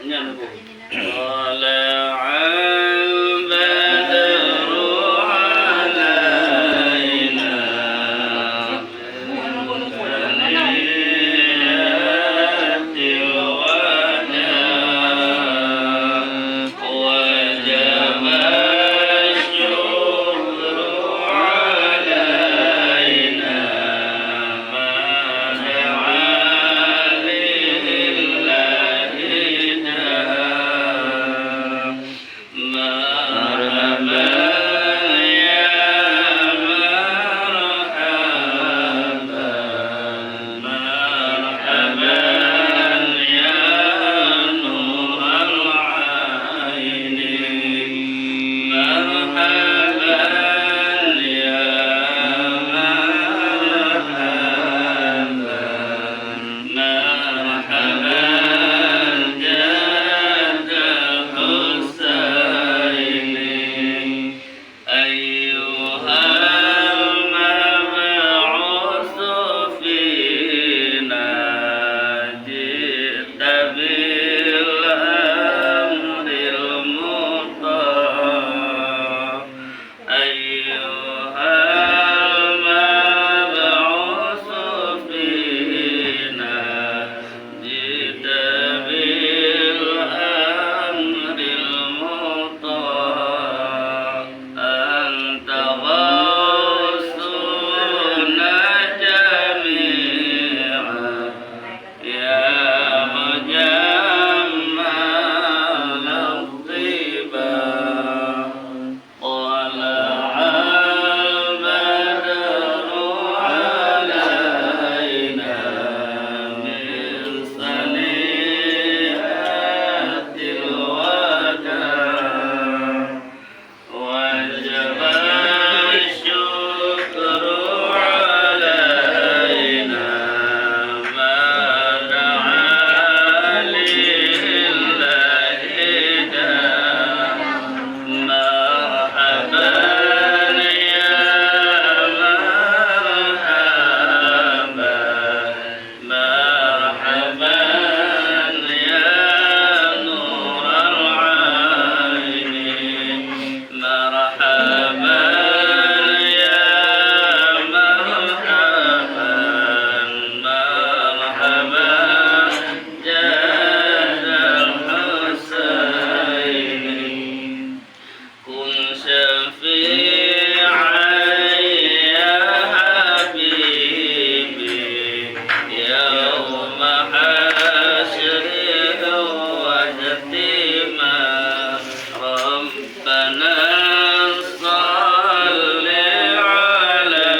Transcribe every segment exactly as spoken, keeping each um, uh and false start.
طلع البدر علينا من ثنيات الوداع وجب الشكر علينا ما دعا لله داع. مرحبا يا مرحبا، مرحبا يا نور العين، مرحبا يا مرحبا. مرحبا جد الحسين، أيها المبعوث فينا، جئت بالأمر المطاع. أيها المبعوث فينا، جئت بالأمر المطاع. أنت غوثنا جميعا، يا مجمل الطيبة. طلع البدر علينا من ثنيات الوداع، وجب الشكر علينا ما دعا لله داع. مرحبا يا مرحبا، مرحبا يا نور العين، مرحبا يا مرحبا، مرحبا جد الحسين. كن شفيعا يا حبيبي يوم حشر واجتماع. ربنا صل على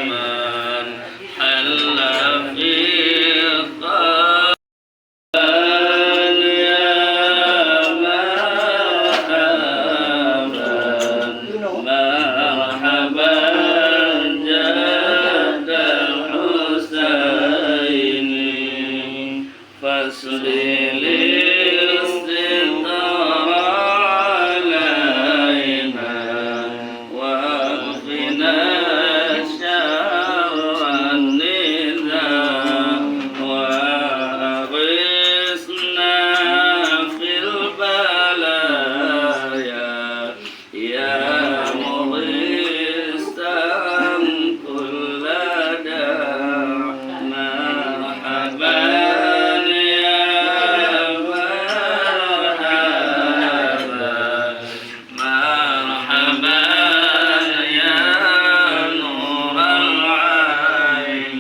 من حل في قلبي. يا مرحبا، مرحبا جد الحسين. فاسبغ الستر علينا واكفنا شر النزاع، وأغثنا في البلايا يا مغيث كل داع. مرحبا يا مرحبا، مرحبا يا نور العين،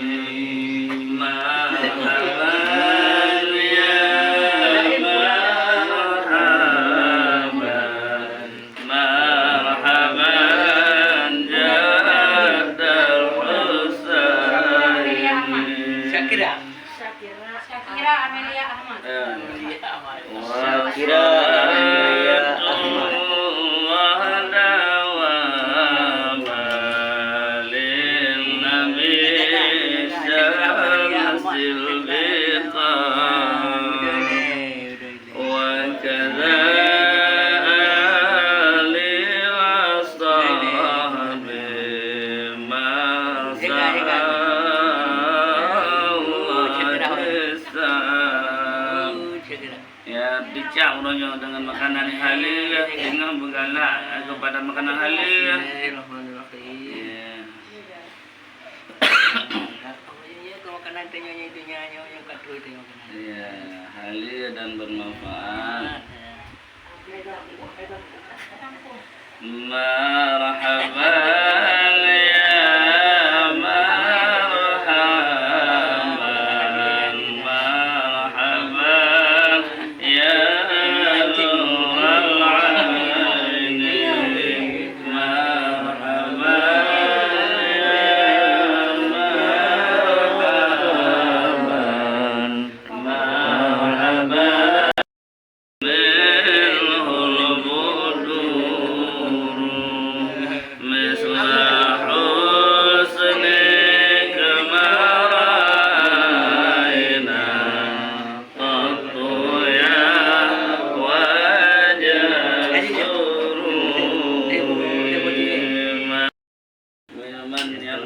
مرحبا يا مرحبا، مرحبا جد الحسين. Syakira. Syakira Amelia Ahmad. Syakira Amelia Ahmad. وصلاة ودواما للنبي شمس البطاح. وكذا آله وصحبه ما سعى الله السعي. Ya, picak uroe nyoe deungon makanan haleue, deungon beugalak kepada makanan haleue. Bismillahirrahmanirrahim. Ya. Apa nyoe, nyoe keu makanan tanyoe, nyoe, nyoe, nyoe, nyoe ka troh tanyoe makanan. Ya, haleue dan bermanfaat. Ya. Marhaban, ya marhaban, marhaban, ya nural aini. Marhaban, ya marhaban, marhaban. Minhul buduru misla husnika ma ra'aina qattu ya wajha sururi. Minuman yang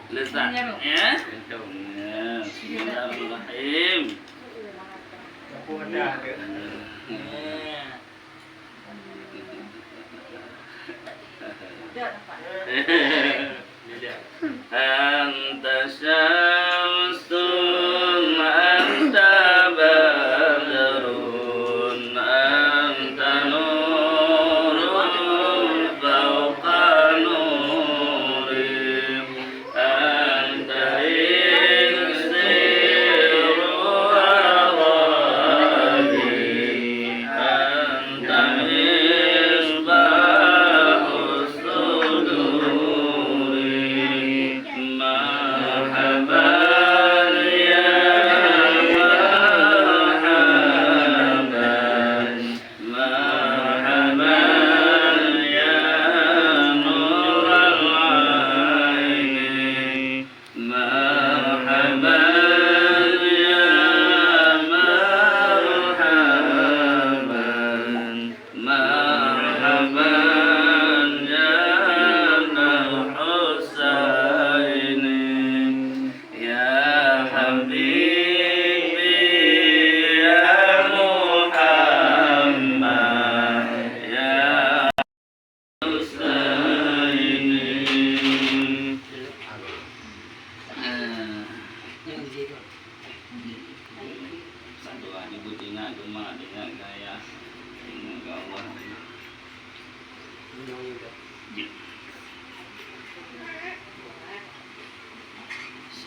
lezat, ya. Ya, bismillahirrahmanirrahim. Anta syamsun, anta badrun, anta nurun fauqa nuri. Anta iksiru wa dhali, anta misbahus suduri. Marhaban ya marhaban. Marhaban ya nural aini, marhaban ya marhaban, marhaban ya Ibnal Husaini. Ya habibi ya Muhammad, ya Husaini. Satu lagi buet ingat geumak, ingat gaya, ingat gaya.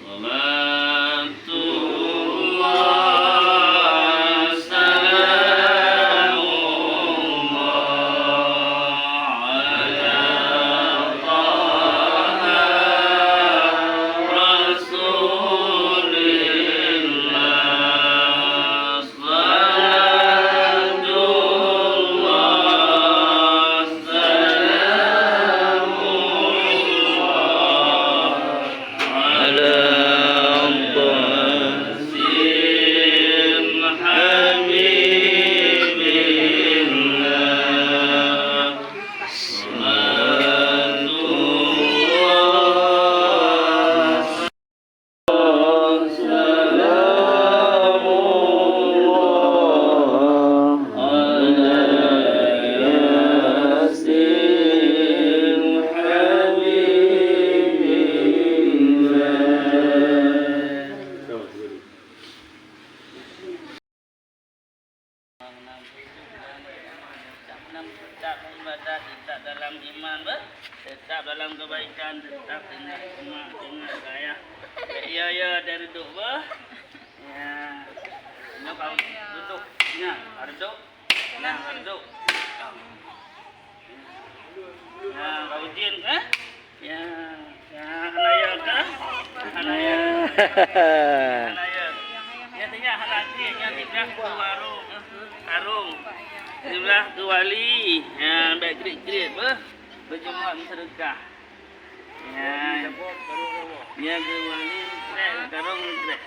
Salatullah, salamullah ala Taha Rasulillah. Salatullah, salamullah ala Taha Yasin Habibillah. Salatullah, tetap ibadat, tetap dalam iman, bah, tetap dalam kebaikan, tetap ingat mak, ingat ayah. Ya, ya, dari duduk, bah. Ya. Nyoe kau duduk. Nah, duduk. Nah, duduk. Nah, kau jin, eh? Ya, ya, hana ya kah? Hana ya. Hana ya. Ya, tanya hana jin, ya, di belah ke warung, eh, karung. Di belah ke wali. Ya, baik krik-krik, bah. Berjemaah sedekah. Ya. Ya, ke wali, trek, karung, trek.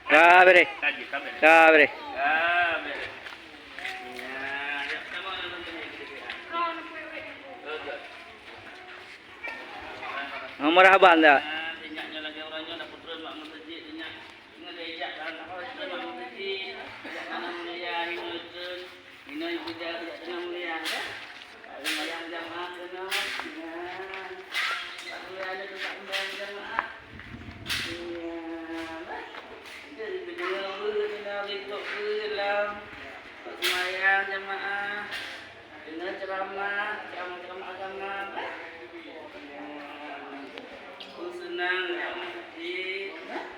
Ka beri. Ka beri. Ka beri. Ya, ya, sama dengan ini. Betul. Marhaban, ya. Ya, sejak nyoe lagi orang nyoe dah putus mak masjid, sejak. Ingat dia ijak dalam apa, putus mak masjid. Sejak mana Nah, kita tidak tenang ya. Kalau yang jamaah kena, nah, kalau ada tempat sembahyang jamaah, nah, kita dengar ber, dengar berita ber dalam sembahyang jamaah, dengar ceramah, ceramah-ceramah agama, nah, pun senang ya, nah.